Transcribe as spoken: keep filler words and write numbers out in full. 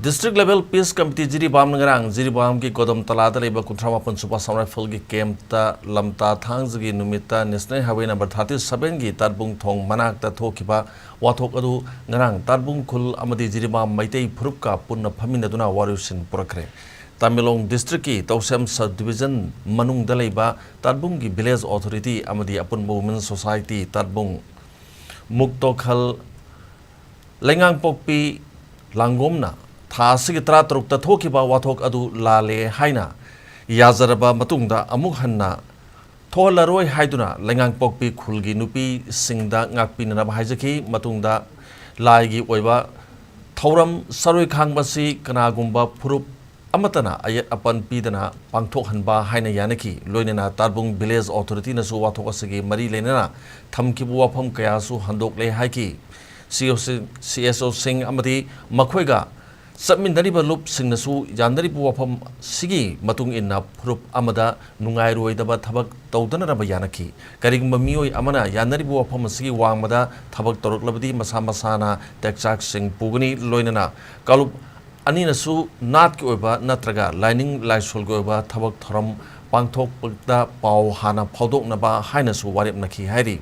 District Level Peace Committee ꯖꯤꯔꯤꯕꯥꯝꯅ ꯉꯔꯥꯡ ꯖꯤꯔꯤꯕꯥꯝꯒꯤ ꯒꯣꯗꯝ ꯇꯂꯥꯗ ꯂꯩꯕ ꯀꯨꯟꯊ꯭ꯔꯥ ꯃꯥꯄꯟ ꯁꯨꯕ Assam Rifle ꯒꯤ ꯀꯦꯝꯞꯇ ꯂꯝꯇꯥ ꯊꯥꯡꯖꯒꯤ ꯅꯨꯃꯤꯠꯇ National Highway number thirty seven ꯒꯤ ꯇꯥꯠꯕꯨꯡ ꯊꯣꯡ ꯃꯅꯥꯛꯇ ꯊꯣꯛꯈꯤꯕ ꯋꯥꯊꯣꯛ ꯑꯗꯨ ꯉꯔꯥꯡ ꯇꯥꯠꯕꯨꯡ ꯈꯨꯜ ꯑꯃꯗꯤ ꯖꯤꯔꯤꯕꯥꯝ ꯃꯩꯇꯩ ꯐꯨꯔꯨꯞꯀ ꯄꯨꯟꯅ ꯐꯝꯃꯤꯟꯅꯗꯨꯅ ꯋꯥꯔꯣꯏꯁꯤꯟ ꯄꯨꯔꯛꯈ꯭ꯔꯦ꯫ ꯇꯃꯦꯡꯂꯣꯡ district ꯀꯤ ꯇꯧꯁꯦꯝ sub division ꯃꯅꯨꯡꯗ ꯂꯩꯕ ꯇꯥꯠꯕꯨꯡꯒꯤ village authority ꯑꯃꯗꯤ ꯑꯄꯨꯟꯕ Women Society ꯇꯥꯠꯕꯨꯡ ꯃꯨꯛꯇꯣꯈꯜ ꯂꯩꯉꯥꯡꯄꯣꯛꯄꯤ ꯂꯥꯡꯒꯣꯝꯅ ꯊꯥ ꯑꯁꯤꯒꯤ ꯇꯔꯥꯇꯔꯨꯛꯇ ꯊꯣꯛꯈꯤꯕ ꯋꯥꯊꯣꯛ ꯑꯗꯨ ꯂꯥꯜꯂꯦ ꯍꯥꯏꯅ ꯌꯥꯖꯔꯕ ꯃꯇꯨꯡꯗ ꯑꯃꯨꯛ ꯍꯟꯅ ꯊꯣꯛꯍꯜꯂꯔꯣꯏ ꯍꯥꯏꯗꯨꯅ ꯂꯩꯉꯥꯡꯄꯣꯛꯄꯤ ꯈꯨꯜꯒꯤ ꯅꯨꯄꯤꯁꯤꯡꯗ ꯉꯥꯛꯄꯤꯅꯅꯕ ꯍꯥꯏꯖꯈꯤ꯫ ꯃꯇꯨꯡꯗ ꯂꯥꯏꯒꯤ ꯑꯣꯏꯕ ꯊꯧꯔꯝ ꯁꯔꯣꯏ ꯈꯥꯡꯕꯁꯤ ꯀꯅꯥꯒꯨꯝꯕ ꯐꯨꯔꯨꯞ ꯑꯃꯠꯇꯅ ꯑꯌꯦꯠ ꯑꯄꯟ ꯄꯤꯗꯅ ꯄꯥꯡꯊꯣꯛꯍꯟꯕ ꯍꯥꯏꯅ ꯌꯥꯅꯈꯤ꯫ ꯂꯣꯏꯅꯅ ꯇꯥꯠꯕꯨꯡ village authority ꯅꯁꯨ ꯋꯥꯊꯣꯛ ꯑꯁꯤꯒꯤ ꯃꯔꯤ ꯂꯩꯅꯅ ꯊꯝꯈꯤꯕ ꯋꯥꯐꯝ ꯀꯌꯥꯁꯨ ꯍꯟꯗꯣꯛꯂꯦ ꯍꯥꯏꯈꯤ꯫ ꯁꯤ ꯑꯣ ꯁꯤ, ꯁꯤ ꯑꯦꯁ ꯑꯣꯁꯤꯡ ꯑꯃꯗꯤ ꯃꯈꯣꯏꯒ ꯆꯠꯃꯤꯟꯅꯔꯤꯕ ꯂꯨꯞꯁꯤꯡꯅꯁꯨ ꯌꯥꯅꯔꯤꯕ ꯋꯥꯐꯝ ꯑꯁꯤꯒꯤ ꯃꯇꯨꯡ ꯏꯟꯅ ꯐꯨꯔꯨꯞ ꯑꯃꯗ ꯅꯨꯡꯉꯥꯏꯔꯣꯏꯗꯕ ꯊꯕꯛ ꯇꯧꯗꯅꯅꯕ ꯌꯥꯅꯈꯤ꯫ ꯀꯔꯤꯒꯨꯝꯕ ꯃꯤꯑꯣꯏ ꯑꯃꯅ ꯌꯥꯅꯔꯤꯕ ꯋꯥꯐꯝ ꯑꯁꯤꯒꯤ ꯋꯥꯡꯃꯗ ꯊꯕꯛ ꯇꯧꯔꯛꯂꯕꯗꯤ ꯃꯁꯥ ꯃꯁꯥꯅ ꯇꯦꯛꯆꯥꯛꯁꯤꯡ ꯄꯨꯒꯅꯤ꯫ ꯂꯣꯏꯅꯅ ꯀꯥꯂꯨꯞ ꯑꯅꯤꯅꯁꯨ ꯅꯥꯠꯀꯤ ꯑꯣꯏꯕ ꯅꯠꯇ꯭ꯔꯒ ꯂꯥꯏꯅꯤꯡ ꯂꯥꯏꯁꯣꯜꯒꯤ ꯑꯣꯏꯕ ꯊꯕꯛ ꯊꯧꯔꯝ ꯄꯥꯡꯊꯣꯛꯄꯗ ꯄꯥꯎ ꯍꯥꯟꯅ ꯐꯥꯎꯗꯣꯛꯅꯕ ꯍꯥꯏꯅꯁꯨ ꯋꯥꯔꯦꯞꯅꯈꯤ ꯍꯥꯏꯔꯤ꯫